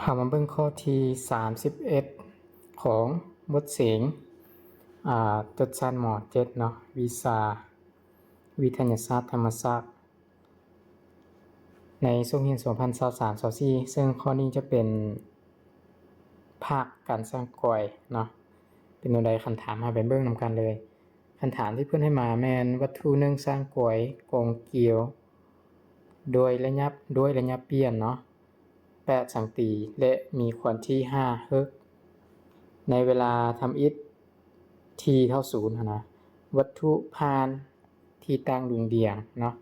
ເຮົາມາເບິ່ງຂໍ້ທີສາມສິບເອັດຂອງບົດເສັງ ອ່າ ຈົບຊັ້ນ ມໍເຈັດ ເນາະ ວິຊາວິທະຍາສາດທຳມະຊາດ ໃນສົກຮຽນສອງພັນຊາວສາມ ຊາວສີ່ ເຊິ່ງຂໍ້ນີ້ຈະເປັນພາກການສ້າງກອຍເນາະ. ເປັນແນວໃດ? ຄັນຖາມ ເຮົາໄປເບິ່ງນຳກັນເລີຍ. ຄັນຖາມທີ່ເພິ່ນໃຫ້ມາແມ່ນວັດຖຸໜຶ່ງສ້າງກອຍກອງກຽວ ໂດຍໄລຍະ ໂດຍໄລຍະປ່ຽນເນາະ ແປດສັງຕີ ແລະ ມີຄວານທີ່ຫ້າເຮີກ ໃນເວລາທຳອິດ T ເທົ່າສູນຫັ້ນນະ ວັດຖຸຜ່ານທີ່ຕັ້ງດຸ່ງດ່ຽງເນາະ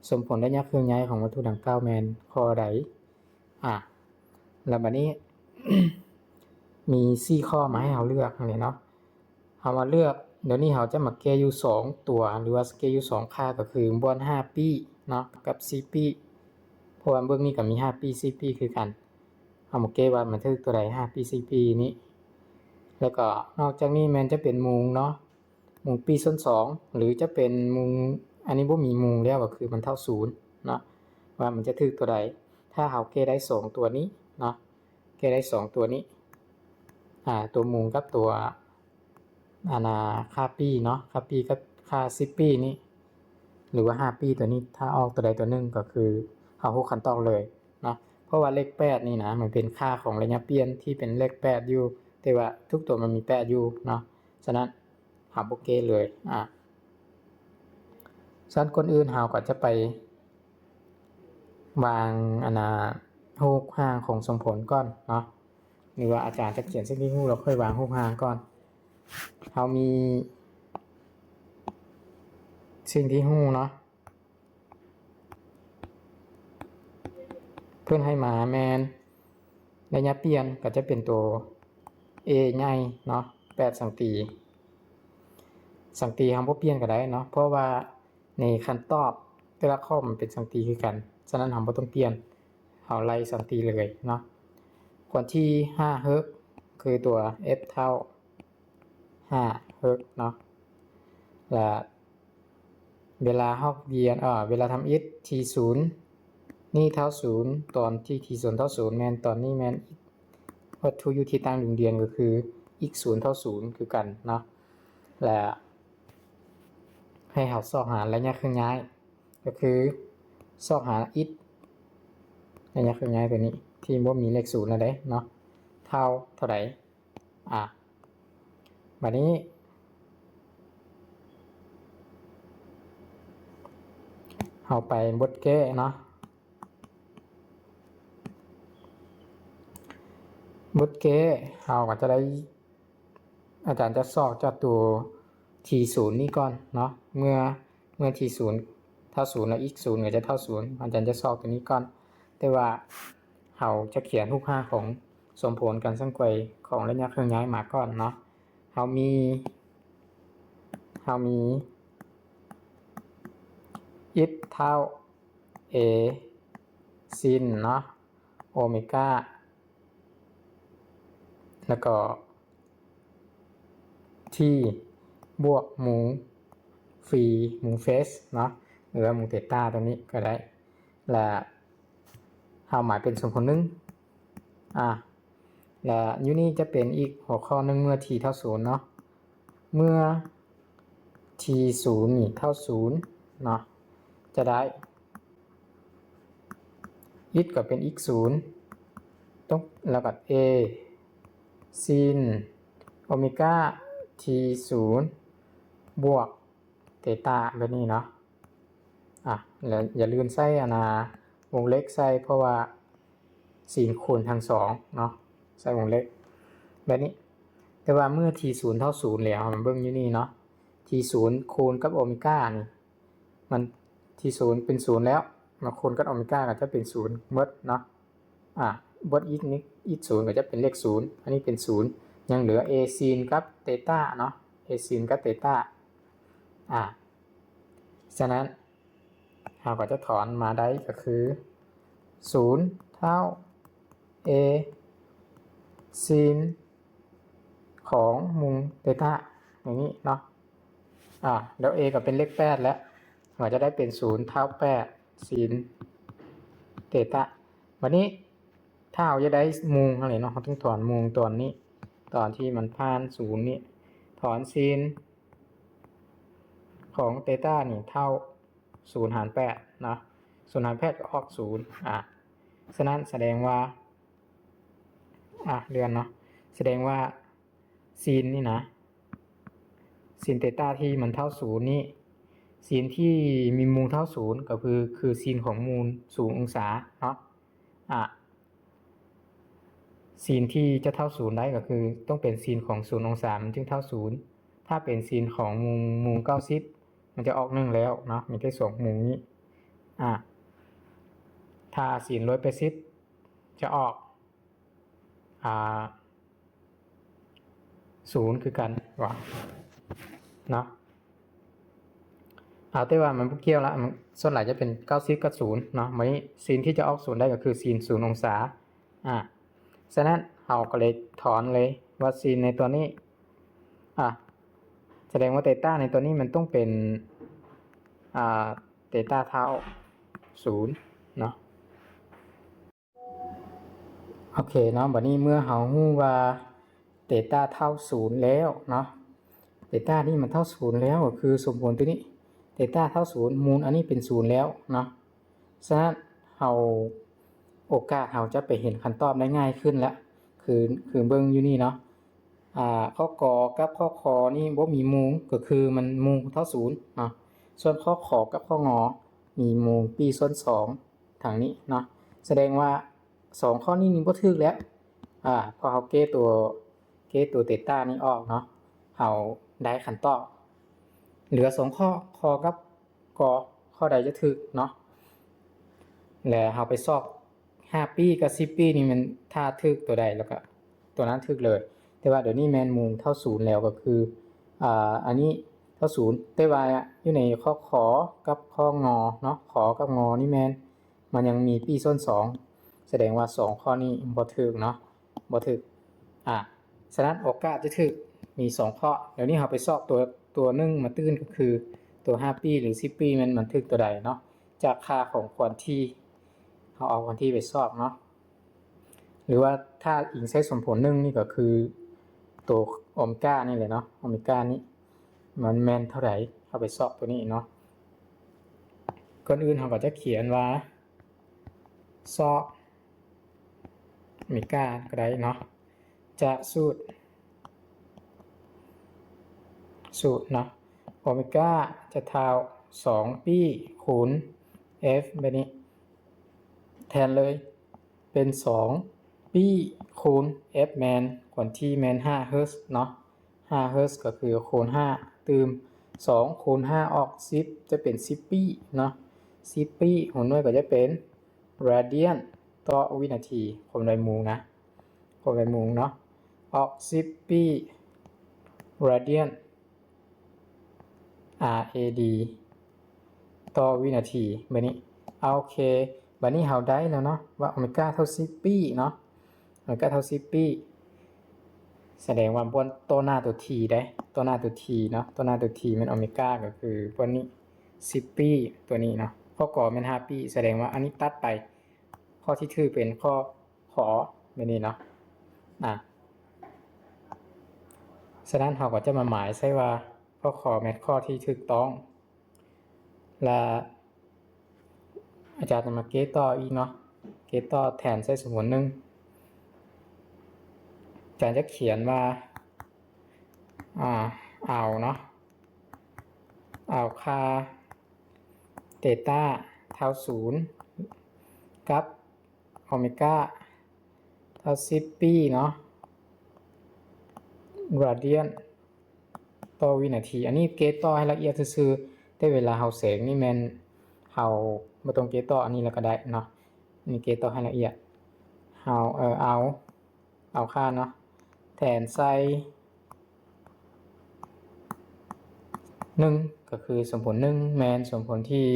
ສົມຜົນໄລຍະເຄື່ອນຍ້າຍຂອງວັດຖຸດັ່ງກ່າວແມ່ນຂໍ້ໃດ? ອາ ແລ້ວບາດນີ້ ມີສີ່ຂໍ້ມາໃຫ້ເຮົາເລືອກຫັ້ນແຫຼະເນາະ. ເຮົາມາເລືອກ ດຽວນີ້ເຮົາຈະມາແກ້ຢູ່ສອງຕົວ ຫຼືວ່າແກ້ຢູ່ສອງຄ່າ ກໍຄືບ່ອນຫ້າປີ້ເນາະ ກັບສີ່ປີ້ ເພາະວ່າເບິ່ງນີ້ກໍມີຫ້າປີ້ ສີ່ປີ້ຄືກັນ. ເຮົາມາແກ້ວ່າມັນຖືກຕົວໃດ ຫ້າປີ້ ສີ່ປີ້ນີ້. ແລ້ວກໍນອກຈາກນີ້ແມ່ນຈະເປັນມຸງເນາະ ມຸງປີ້ສ່ວນສອງ ຫຼືຈະເປັນມຸງ ອັນນີ້ບໍ່ມີມຸງແລ້ວ ກໍຄືມັນເທົ່າສູນເນາະ ວ່າມັນຈະຖືກຕົວໃດ. ຖ້າເຮົາແກ້ໄດ້ສອງຕົວນີ້ເນາະ ແກ້ໄດ້ສອງຕົວນີ້ ອາ ຕົວມຸງກັບຕົວ ອັນນ່າ ຄ່າປີ້ເນາະ ຄ່າປີ້ກັບຄ່າສິບປີ້ນີ້ ຫຼືວ່າຫ້າປີ້ຕົວນີ້ ຖ້າອອກຕົວໃດຕົວໜຶ່ງ ກໍຄືເຮົາຮູ້ຄຳຕອບເລີຍເນາະ. ເພາະວ່າເລກແປດນີ້ນະ ມັນເປັນຄ່າຂອງໄລຍະປ່ຽນທີ່ເປັນເລກແປດຢູ່ ແຕ່ວ່າທຸກຕົວມັນມີແປດຢູ່ເນາະ. ສະນັ້ນ ເຮົາບໍ່ແກ້ເລີຍ. ອາ ຊັ້ນກ່ອນອື່ນເຮົາກໍຈະໄປວາງ ອັນນ່າ ຮູບຮ່າງຂອງສົມຜົນກ່ອນເນາະ ຫຼືວ່າອາຈານຈະຂຽນສິ່ງທີ່ຮູ້ ແລ້ວຄ່ອຍວາງຮູບຮ່າງກ່ອນ. ເຮົາມີສິ່ງທີ່ຮູ້ເນາະ ເພິ່ນໃຫ້ມາແມ່ນໄລຍະປ່ຽນກໍຈະເປັນໂຕ A ໃຫຍ່ເນາະ ແປດສັງຕີ. ສັງຕີເຮົາບໍ່ປ່ຽນກໍໄດ້ເນາະ ເພາະວ່າໃນຄຳຕອບແຕ່ລະຂໍ້ມັນເປັນສັງຕີຄືກັນ, ສະນັ້ນເຮົາບໍ່ຕ້ອງປ່ຽນ, ເຮົາໄລ່ສັງຕີເລີຍເນາະ. ຄວນທີ່ຫ້າເຮີກ ຄືຕົວ F ເທົ່າຫ້າເຮີກເນາະ ແລະ ເວລາຮອກວຽນ ເອີ ເວລາທຳອິດ T ສູນນີ້ເທົ່າສູນ ຕອນທີ່ T ສູນເທົ່າສູນ ແມ່ນຕອນນີ້ແມ່ນ ວັດຖຸຢູ່ທີ່ຕັ້ງດຸ່ງດ່ຽງກໍຄື x ສູນເທົ່າສູນຄືກັນເນາະ ແລະ ໃຫ້ເຮົາຊອກຫາໄລຍະເຄື່ອນຍ້າຍ ກໍຄືຊອກຫາ x ໄລຍະເຄື່ອນຍ້າຍຕົວນີ້ ທີ່ບໍ່ມີເລກສູນແລ້ວເດ້ເນາະ ເທົ່າເທົ່າໃດ. ອາ ບາດນີ້ເຮົາໄປບົດແກ້ເນາະ ບົດແກ້ເຮົາກໍຈະໄດ້ ອາຈານຈະຊອກຈາກຕົວ T ສູນນີ້ກ່ອນເນາະ ເມື່ອ ເມື່ອ T ສູນເທົ່າສູນ ແລະ x ສູນກໍຈະເທົ່າສູນ ອາຈານຈະຊອກຕົວນີ້ກ່ອນ ແຕ່ວ່າເຮົາຈະຂຽນຮູບຮ່າງຂອງສົມຜົນການສ້າງກອຍຂອງໄລຍະເຄື່ອນຍ້າຍມາກ່ອນເນາະ. ເຮົາມີ ເຮົາມີ x ເທົ່າ a sin ເນາະ ໂອເມກາ ແລ້ວກໍ t ບວກມຸງຟີ ມຸງເຟສເນາະ ຫຼືວ່າມຸງເຕຕາຕົວນີ້ກໍໄດ້ ແລະ ເຮົາໝາຍເປັນສູນຄູນໜຶ່ງ ອາ ແລະ ຢູ່ນີ້ຈະເປັນອີກຫົວຂໍ້ໜຶ່ງ ເມື່ອ t ເທົ່າສູນເນາະ ເມື່ອ t ສູນນີ້ເທົ່າສູນເນາະ ຈະໄດ້ x ກໍເປັນ x ສູນ ຕົກ ແລ້ວກໍ a sin ໂອເມກາ t ສູນ ບວກເຕຕາ ແບບນີ້ເນາະ. ອາ ແລ້ວຢ່າລືມໃສ່ ອັນນ່າ ວົງເລັບໃສ່ ເພາະວ່າ sin ຄູນທັງສອງເນາະ ໃສ່ວົງເລັບແບບນີ້. ແຕ່ວ່າເມື່ອ t ສູນເທົ່າສູນແລ້ວ ເຮົາມາເບິ່ງຢູ່ນີ້ເນາະ t ສູນຄູນກັບໂອເມການີ້ ມັນ t ສູນເປັນສູນແລ້ວ ມາຄູນກັບໂອເມກາກໍຈະເປັນສູນໝົດເນາະ. ອາ ບົດ x ນີ້ x ສູນກໍຈະເປັນເລກສູນ ອັນນີ້ເປັນສູນ ຍັງເຫຼືອ a sin ກັບເຕຕາເນາະ a sin ກັບເຕຕາ. ອາ ສະນັ້ນ ເຮົາກໍຈະຖອນມາໄດ້ກໍຄື ສູນເທົ່າ a sin ຂອງມຸງເຕຕາ ຢ່າງນີ້ເນາະ. ອາ ແລ້ວ a ກໍເປັນເລກແປດແລ້ວ ກໍຈະໄດ້ເປັນສູນເທົ່າແປດ sin ເຕຕາ. ບັດນີ້ ຖ້າເຮົາຢາກໄດ້ມຸມຫັ້ນແຫຼະເນາະ ເຮົາຕ້ອງຖອນມຸມຕອນນີ້ ຕອນທີ່ມັນຜ່ານສູນນີ້ ຖອນຊີນຂອງເຕຕານີ້ເທົ່າສູນຫານແປດເນາະ ສູນຫານແປດກໍອອກສູນ ອາ ສະນັ້ນສະແດງວ່າ ອາ ເລື່ອນເນາະ ສະແດງວ່າ ຊີນນີ້ນະ ຊີນເຕຕາທີ່ມັນເທົ່າສູນນີ້ ຊີນທີ່ມີມຸມເທົ່າສູນກໍຄື ຄືຊີນຂອງມຸມສູນອົງສາເນາະ ອາ ຊີນທີ່ຈະເທົ່າສູນໄດ້ກໍຄືຕ້ອງເປັນຊີນຂອງສູນອົງສາ ມັນຈຶ່ງເທົ່າສູນ ຖ້າເປັນຊີນຂອງມຸມ ມຸມເກົ້າສິບ ມັນຈະອອກໜຶ່ງແລ້ວເນາະ ມີແຕ່ສອງມຸມນີ້ ອາ ຖ້າຊີນຮ້ອຍແປດສິບ ຈະອອກ ອາ ສູນຄືກັນວ່າເນາະ ເອົາ ແຕ່ວ່າມັນບໍ່ກ່ຽວລະ ມັນສ່ວນຫຼາຍຈະເປັນເກົ້າສິບກັບສູນເນາະ ບາດນີ້ຊີນທີ່ຈະອອກສູນໄດ້ກໍຄືຊີນສູນອົງສາ ອາ ສະນັ້ນເຮົາກໍເລີຍຖອນເລີຍວ່າຊີນໃນຕົວນີ້ ອາ ສະແດງວ່າເຕຕາໃນຕົວນີ້ມັນຕ້ອງເປັນ ອາ ເຕຕາເທົ່າສູນເນາະ. ໂອເຄເນາະ ບັດນີ້ເມື່ອເຮົາຮູ້ວ່າເຕຕາເທົ່າສູນແລ້ວເນາະ ເຕຕານີ້ມັນເທົ່າສູນແລ້ວ ກໍຄືສົມຜົນຕົວນີ້ ເຕຕາເທົ່າສູນ ມູນອັນນີ້ເປັນສູນແລ້ວເນາະ ສະນັ້ນເຮົາ ໂອກາດເຮົາຈະໄປເຫັນຄຳຕອບໄດ້ງ່າຍຂຶ້ນລະ ຄື ຄືເບິ່ງຢູ່ນີ້ເນາະ ອາ ຂໍ້ ກ ກັບຂໍ້ ຂ ນີ້ບໍ່ມີມູນ ກໍຄືມັນມູນເທົ່າສູນເນາະ ສ່ວນຂໍ້ ຂ ກັບຂໍ້ ງ ມີມູນປີ້ສ່ວນສອງ ທາງນີ້ເນາະ ສະແດງວ່າສອງຂໍ້ນີ້ນີ້ບໍ່ຖືກແລ້ວ ອາ ເພາະເຮົາແກ້ຕົວ ແກ້ຕົວເຕຕານີ້ອອກເນາະ ເຮົາໄດ້ຄຳຕອບ ເຫຼືອສອງຂໍ້ ຂ ກັບ ກ ຂໍ້ໃດຈະຖືກເນາະ ແລະເຮົາໄປຊອກຫ້າປີກັບສິບປີນີ້ ແມ່ນຖ້າຖືກຕົວໃດແລ້ວກໍຕົວນັ້ນຖືກເລີຍ ແຕ່ວ່າດຽວນີ້ແມ່ນມູນເທົ່າສູນແລ້ວ ກໍຄື ອາ ອັນນີ້ເທົ່າສູນ ແຕ່ວ່າຢູ່ໃນຂໍ້ ຂ ກັບຂໍ້ ງ ເນາະ ຂ ກັບ ງ ນີ້ແມ່ນ ມັນຍັງມີປີ້ສ່ວນສອງ ສະແດງວ່າສອງຂໍ້ນີ້ບໍ່ຖືກເນາະ ບໍ່ຖືກ ອາ ສະນັ້ນໂອກາດຈະຖືກມີສອງຂໍ້ ດຽວນີ້ເຮົາໄປຊອກຕົວ ຕົວໜຶ່ງມາຕື່ມ ກໍຄືຕົວຫ້າປີ ຫຼື ສິບປີ ແມ່ນມັນຖືກຕົວໃດເນາະ ຈາກຄ່າຂອງຄວາມຖີ່ ເຮົາເອົາຄວາມຖີ່ໄປຊອກເນາະ ຫຼືວ່າຖ້າອີງໃສ່ສົມຜົນໜຶ່ງນີ້ກໍຄືຕົວໂອເມການີ້ແຫຼະເນາະ ໂອເມການີ້ມັນແມ່ນເທົ່າໃດ ເຮົາໄປຊອກຕົວນີ້ເນາະ ກ່ອນອື່ນເຮົາກໍຈະຂຽນວ່າ ຊອກໂອເມກາກໍໄດ້ເນາະ ຈາກສູດ ສູດເນາະ ໂອເມກາຈະເທົ່າສອງປີ້ຄູນ F ແບບນີ້ ແທນເລີຍ ເປັນສອງປີ້ຄູນ F ແມ່ນ ຄວາມຖີ່ແມ່ນຫ້າເຮີດເນາະ ຫ້າເຮີດກໍຄືຄູນຫ້າ ຕື່ມ ສອງຄູນຫ້າອອກສິບ ຈະເປັນສິບປີ້ເນາະ ສິບປີ້ ຫົວໜ່ວຍກໍຈະເປັນ radian ຕໍ່ວິນາທີ ຄວາມໄວມູນນະ ຄວາມໄວມູນເນາະ ອອກສິບປີ້ radian R A D ຕໍ່ວິນາທີ ບາດນີ້ ໂອເຄ ບາດນີ້ເຮົາໄດ້ແລ້ວເນາະ ວ່າໂອເມກາເທົ່າສິບປີ້ເນາະ ໂອເມກາເທົ່າສິບປີ້ ສະແດງວ່າບ່ອນຕໍ່ໜ້າຕົວ T ເດ້ ຕໍ່ໜ້າຕົວ T ເນາະ ຕໍ່ໜ້າຕົວ T ແມ່ນໂອເມກາ ກໍຄືບ່ອນນີ້ ສິບປີ້ ຕົວນີ້ເນາະ ຂໍ້ ກ ແມ່ນຫ້າປີ້ ສະແດງວ່າອັນນີ້ຕັດໄປ ຂໍ້ທີ່ຖືກເປັນຂໍ້ ຂ ແບບນີ້ເນາະ ອາ ສະນັ້ນເຮົາກໍຈະມາໝາຍໃສ່ວ່າຂໍ້ ຂ ແມ່ນຂໍ້ທີ່ຖືກຕ້ອງ ແລະ ອາຈານຈະມາແກ້ຕໍ່ອີກເນາະ ແກ້ຕໍ່ແທນໃສ່ສົມຜົນໜຶ່ງ ອາຈານຈະຂຽນວ່າ ອາ ເອົາເນາະ ເອົາຄ່າເຕຕາເທົ່າສູນ ກັບໂອເມກາເທົ່າສິບປີ້ເນາະ radian ຕໍ່ວິນາທີ ອັນນີ້ແກ້ຕໍ່ໃຫ້ລະອຽດຊື່ໆ ແຕ່ເວລາເຮົາແສງນີ້ແມ່ນເຮົາບໍ່ຕ້ອງແກ້ຕໍ່ອັນນີ້ລະກໍໄດ້ເນາະ ອັນນີ້ແກ້ຕໍ່ໃຫ້ລະອຽດ ເຮົາ ເອີ ເອົາ ເອົາຄ່າເນາະ ແທນໃສ່ໜຶ່ງ ກໍຄືສົມຜົນໜຶ່ງ ແມ່ນສົມຜົນທີ່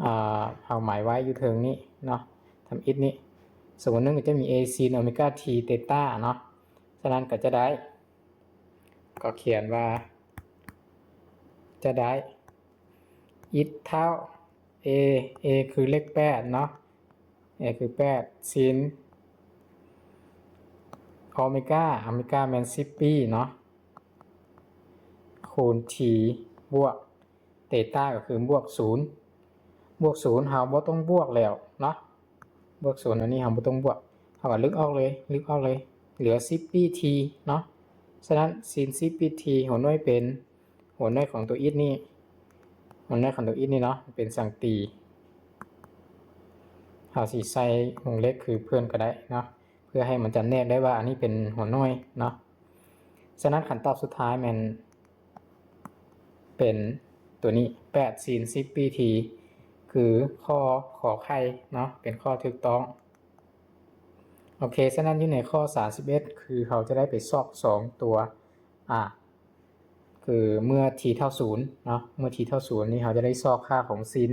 ອາ ເຮົາໝາຍໄວ້ຢູ່ເທິງນີ້ເນາະ ທຳອິດນີ້ ສົມມຸດໜຶ່ງກໍຈະມີ A sin ໂອເມກາ T ເຕຕາເນາະ ສະນັ້ນກໍຈະໄດ້ ກໍຂຽນວ່າ ຈະໄດ້ it ເທົ່າ A A ຄືເລກແປດເນາະ A ຄືແປດ sin ໂອເມກາ ໂອເມກາແມ່ນສິບປີເນາະ ຄູນ T ບວກ ເຕຕາກໍຄືບວກສູນ ບວກສູນເຮົາບໍ່ຕ້ອງບວກແລ້ວເນາະ ບວກສູນອັນນີ້ເຮົາບໍ່ຕ້ອງບວກ ເຮົາກໍລຶກອອກເລີຍ ລຶກອອກເລີຍ ເຫຼືອສິບປີ T ເນາະ. ສະນັ້ນ ຊິນສິບປີ T ຫົວໜ່ວຍເປັນ ຫົວໜ່ວຍຂອງຕົວອິດນີ້ ຫົວໜ່ວຍຂອງຕົວອິດນີ້ເນາະ ເປັນສັງຕີ ເຮົາຊິໃສ່ວົງເລັບຄືເພິ່ນກໍໄດ້ເນາະ ເພື່ອໃຫ້ມັນຈຳແນກໄດ້ວ່າອັນນີ້ເປັນຫົວໜ່ວຍເນາະ. ສະນັ້ນ ຄຳຕອບສຸດທ້າຍແມ່ນເປັນຕົວນີ້ ແປດ ຊິນ ສິບ ປີ ທີ ຄືຂໍ້ ຂໍໄຂ່ເນາະ ເປັນຂໍ້ຖືກຕ້ອງ. ໂອເຄ ສະນັ້ນ ຢູ່ໃນຂໍ້ ສາມສິບເອັດ ຄືເຮົາຈະໄດ້ໄປຊອກສອງຕົວ ອາ ຄືເມື່ອ T ເທົ່າສູນເນາະ ເມື່ອ T ເທົ່າສູນນີ້ ເຮົາຈະໄດ້ຊອກຄ່າຂອງຊິນ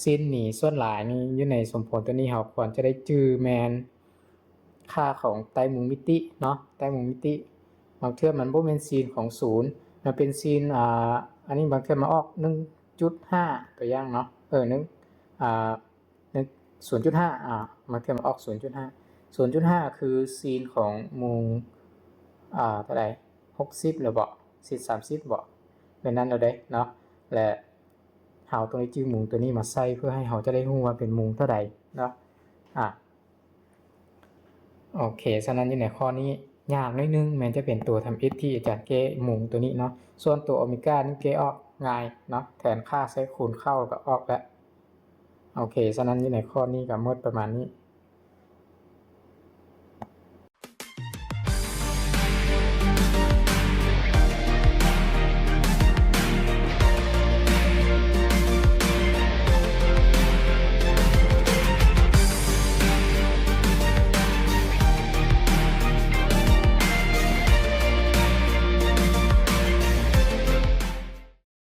ຊິນນີ້ສ່ວນຫຼາຍນີ້ ຢູ່ໃນສົມຜົນຕົວນີ້ ເຮົາຄວນຈະໄດ້ຈື່ແມ່ນຄ່າຂອງໃຕ້ມຸມມິຕິເນາະ ໃຕ້ມຸມມິຕິ ບາງເທື່ອມັນບໍ່ແມ່ນຊິນຂອງສູນ ມັນເປັນຊິນ ອາ ອັນນີ້ບາງເທື່ອມັນອອກ ໜຶ່ງຈຸດຫ້າ ຕົວຢ່າງເນາະ ເອີ ໜຶ່ງ ອາ ໜຶ່ງ ສູນຈຸດຫ້າ ອາ ບາງເທື່ອມັນອອກ ສູນຈຸດຫ້າ ສູນຈຸດຫ້າ ຄືຊິນຂອງມຸມ ອາ ເທົ່າໃດ ຫົກສິບ ຫຼືບໍ່ ຊິນ ສາມສິບ ບໍ່ ແມ່ນນັ້ນແລ້ວເດ້ເນາະ ແລະ ເຮົາຕ້ອງໄດ້ຈື່ມຸມຕົວນີ້ມາໃສ່ ເພື່ອໃຫ້ເຮົາຈະໄດ້ຮູ້ວ່າເປັນມຸມເທົ່າໃດເນາະ ອາ ໂອເຄ ສະນັ້ນ ຢູ່ໃນຂໍ້ນີ້ຍາກໜ້ອຍໜຶ່ງ ແມ່ນຈະເປັນຕົວທຳອິດທີ່ອາຈານແກ້ມຸມຕົວນີ້ເນາະ ສ່ວນຕົວໂອເມການີ້ແກ້ອອກງ່າຍເນາະ ແທນຄ່າໃສ່ຄູນເຂົ້າກໍອອກແລ້ວ. ໂອເຄ ສະນັ້ນ ຢູ່ໃນຂໍ້ນີ້ກໍໝົດປະມານນີ້.